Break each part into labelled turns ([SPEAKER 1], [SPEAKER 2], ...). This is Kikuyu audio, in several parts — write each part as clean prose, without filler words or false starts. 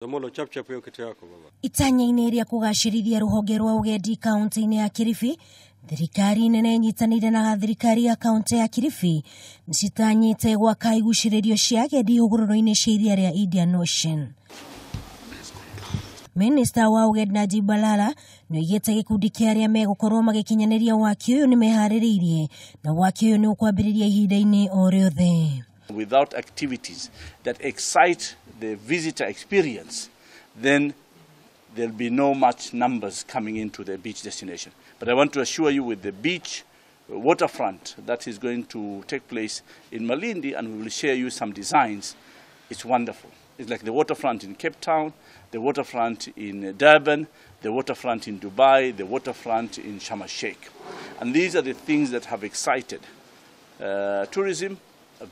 [SPEAKER 1] Zomolo, chap chap hiyo kitu yako baba.
[SPEAKER 2] Itanya-inĩ rĩa kũgacĩrithia rũhonge rwa ũgendi kaunti-inĩ ya Kilifi, thirikari nene ĩnyitanĩire na thirikari ya kaunti ya Kilifi nĩcitanyĩte gwaka igucĩrĩrio cia agendi hũgũrũrũ-inĩ cia iria rĩa Indian Ocean. Minista wa ũgendi Najib Balala nĩoigĩte gĩkundi kĩa arĩa megũkorwo magĩkinyanĩria waki ũyũ nĩmeharĩrĩirie na waki ũyũ nĩ ũkwambĩrĩria ihinda-inĩ o rĩothe.
[SPEAKER 3] Without activities that excite the visitor experience, then there'll be no much numbers coming into the beach destination. But I want to assure you, with the beach waterfront that is going to take place in Malindi, and we will share you some designs, it's wonderful. It's like the waterfront in Cape Town, the waterfront in Durban, the waterfront in Dubai, the waterfront in Sharm el-Sheikh. And these are the things that have excited tourism,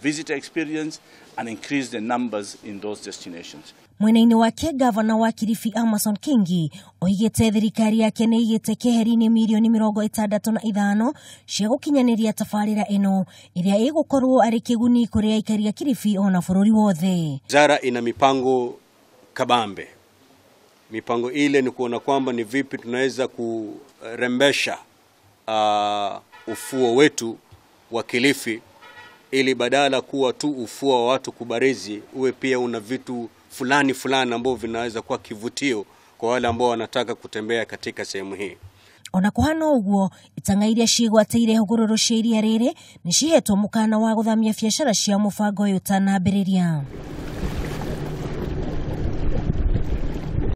[SPEAKER 3] visitor experience, and increase the numbers in those destinations.
[SPEAKER 2] Mwena-inĩ wake, gavana wa Kilifi Amason Kingi oigĩte thirikari yake nĩ ĩigĩte keheri-inĩ mirioni 65 cia gũkinyanĩria tabarĩra ĩno ĩrĩa ĩgũkorwo arĩ kĩguni kũrĩ aikari a Kilifi ona bũrũri wothe.
[SPEAKER 1] Wizara ina mipango kabambe. Mipango ile ni kuona kwamba ni vipi tunaweza kurembesha ufuo wetu wa Kilifi ili badala kuwa tu ufuo wa watu kubarizi, uwe pia una vitu fulani fulani ambao vinaweza kuwa kivutio kwa wale ambao wanataka kutembea katika sehemu hii.
[SPEAKER 2] Ona kuhana ũguo, itang'a iria ciĩgwatĩire hũgũrũrũ cia iria rĩrĩ nĩcihetwo mũkana wa gũthamia biacara cia mũbango ũyũ ũtanambĩrĩria.